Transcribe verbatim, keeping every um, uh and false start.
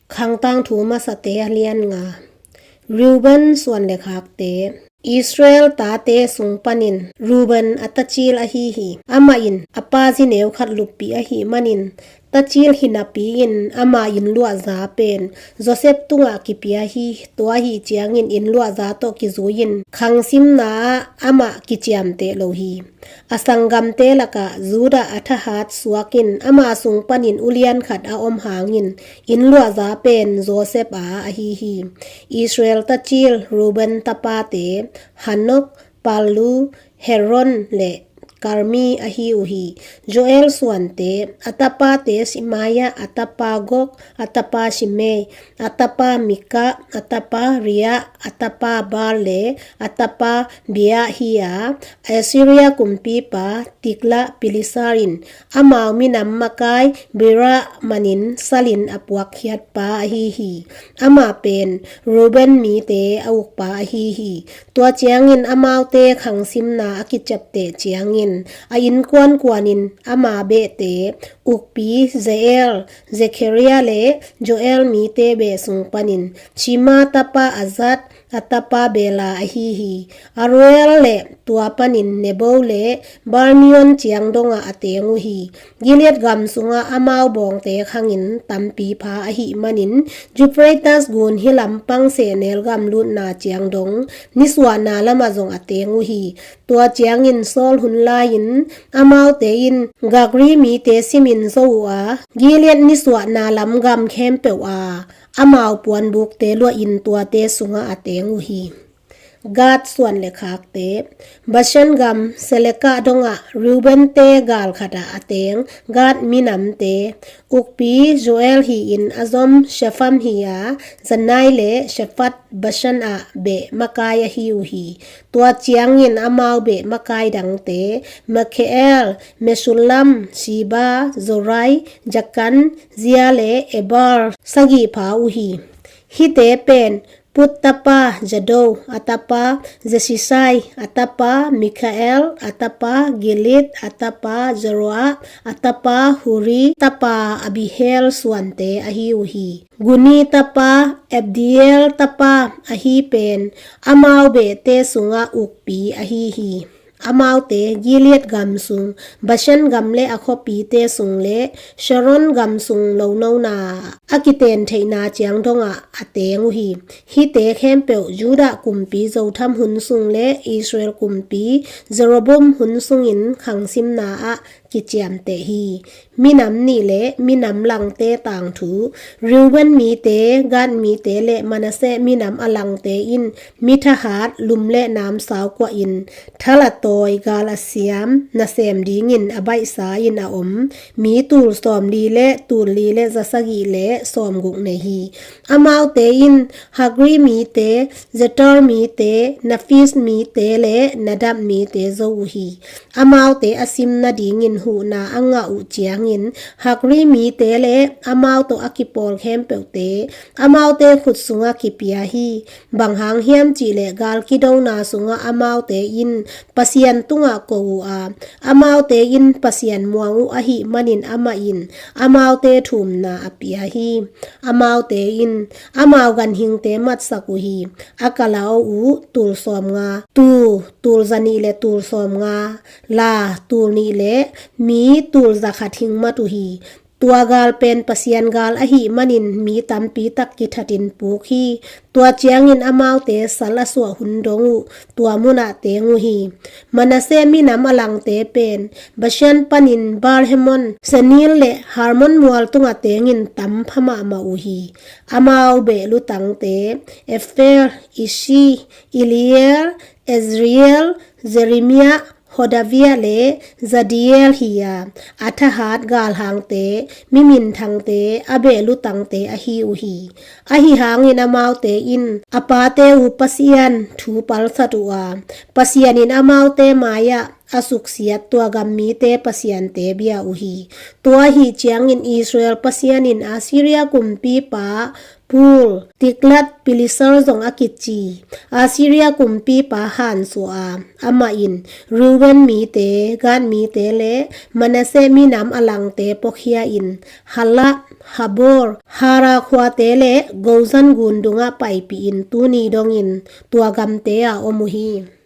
Khangtangthu masate a lian nga. Reuben suan le khakte. Israel tate sung panin Reuben a tacil ahi hi. Amah in a pa zineu khat luppih ahi manin tacil hi napi-in ama inn luahza pen Joseph tungah kipia hi. Tua ahi ciangin inn luahza tawh kizui-in khangsimna ah amah kiciamteh lo hi. A sanggamte lakah Judah a thahat suakin ama sung panin ulian khat a om hangin inn luahza pen Joseph a ahi hi. Israel tacil Reuben tapate Hanok, Palu, Heron le Karmi ahi uh hi. Joel suante, a tapate Shemaiah, a tapa Gog, a tapa Shimei, a tapa Mika, a tapa Ria, a tapa Bar le a tapa Bia hi a, Assyria kumpipa Tiglath-Pileser in amau minam makai Bera manin salin a puakkhiatpa ahi hi. Amah pen Reuben mite a ukpa ahi hi. Tua ciangin amaute khangsimna a kiciapteh ciangin a innkuan kuanin ama behte ukpi Jeiel, Zechariah le Joel mite beh sung panin Shema tapa Azaz, a tapa Bela ahi hi. Aroer le tua panin Nebo le Baal-meon ciang dongah a teng uh hi. Gilead gam sungah amau bawngte khangin tampi pha ahi manin Euphrates gun hi lampang sehnel gam lutna ciang dong nisuahna lamah zong a teng uh hi. Tua ciangin Saul hun lai-in amaute in Gagri mite simin zo uh a, Gilead nisuahna lam gam khempeuh a amau puanbukte luahin tuate sungah a teng uh hi. Gad suan le khakte. Bashan gam Salekah dongah Reubente gal khatah a teng Gad minamte ukpi Joel hi-in a zom Shepham hi a, Janai le Shaphat Bashan ah beh makai ahi uh hi. Tua ciangin amau beh makai dangte Makhiel, Meshullam, Shiba, Jorai, Jakan, Zia le Eber sagih pha uh hi. Hihte pen Put tapa Jado, a tapa Jesisai, a tapa Mikhael, a tapa Gilead, a tapa Jeroa, a tapa Huri, tapa Abihail suante ahi uh hi. Guni tapa Abdiel tapa ahi pen amau behte sungah ukpi ahi hi. Amaute Gilead gam sung, Bashan gam le a khuapite sung le Sharon gam sung lonona a kiten theihna ciang dongah a teng uh hi. Hihte khempeuh Judah kumpi Jotham hun sung le Israel kumpi Jeroboam hun sungin khangsimna ah kiciamteh hi. Minam nih le minam langte tangthu. Reuben mite, Gad mite le Manasseh minam a langte in mi thahat, lum le namsau kuahin thal a tawi, gal a siam, nasem dingin a baihsa-in a om mi tul sawmli le tul li le za sagih le sawmguk nei hi. Amaute in Hagri mite, Jetur mite, Naphis mite le Nadab mite zo uh hi. Amaute a sim nadingin huhna a ngah uh ciangin Hagri mite le amau tawh a kipawl khempeuhte amaute khut sungah kipia hi. Bang hang hiam cihleh gal kidona sungah amaute in Pasian tungah ko uh a, amaute in Pasian muang uh ahih manin amah in amaute thumna a pia hi. Amaute in amau ganhingte matsak uh hi. A kalaw uh tul sawmnga, tuu tul zanih le tul sawmnga, laa tul nih le mi tul zakhat hing mat uh hi. Tua gal pen Pasian gal ahih manin mi tampi tak kithatin puk hi. Tua ciangin amaute sal a suah hun dong uh tua munah teng uh hi. Manasseh minam a langte pen Bashan panin Baal-Hermon, Senir le Hermon mual tungah tengin tam pha mahmah uh hi. Amau beh lutangte Epher, Ishi, Eliel, Ezriel, Jeremiah, Hodavia le Jadiel hi a, a thahat galhangte, mi minthangte, a beh lutangte ahi uh hi. Ahi hangin amaute in a pate uh Pasian thu palsat uh a, Pasian in amaute mai-ah a suksiat tua gam mite pasiante bia uh hi. Tua ahih ciangin Israel Pasian in Assyria kumpipa Pul, Tiglath-Pileser zong a kici, Assyria kumpipa hansuah a, amah in Reuben mite, Gad mite le Manasseh minam a langte puakhia-in Halah, Habor, Hara khuate le Gozan gun dungah paipih-in tuni dongin tua gamte ah om uh hi.